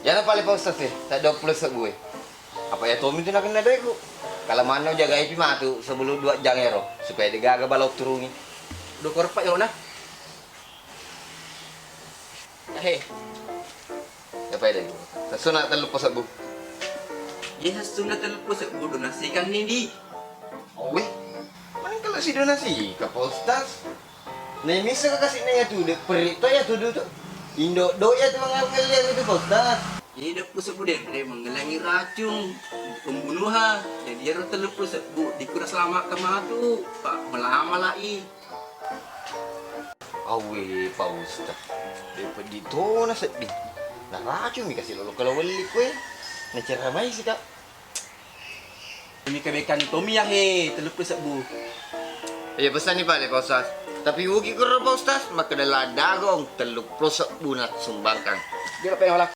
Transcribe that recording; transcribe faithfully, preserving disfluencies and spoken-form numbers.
Iyana pale Pak Ustaz e, ta duappulo sebbu e. Apa iya tommi tu nakenna doeku. Kala manna ujagai pi matu sebelum dua jang ero, supaya degaga bala utturungi. Dua korpa yona. He. Iya pale doeku. Sessuna telluppulo sebbu. Iya sessuna telluppulo sebbu donasikan ni di. Weh, maneng kala sidonasi ka Pak Ustaz. Naimissa ka kasi na iya tu, de perri to iya tu du tu. Indo do iya tu mangelliang itu Pak Ustaz. Jadi duappulo sebbu denre mengelangi racun pembunuhan. Jadi ero telluppulo sebbu dikura selamat ke matu, Pak, melama lai. Awe Pak Ustaz. De peddi tona seddi. Na racun mi kasi lolo kalau welli kue. Na ceramai sika. Demi kebaikan tommi ya he, telluppulo sebbu. Iya pesanni pale Pak Ustaz. Tapi ugi kuro Pak Ustaz, makkeda ladagong telluppulo sebbu na sumbangkan. Dia apa yang olah?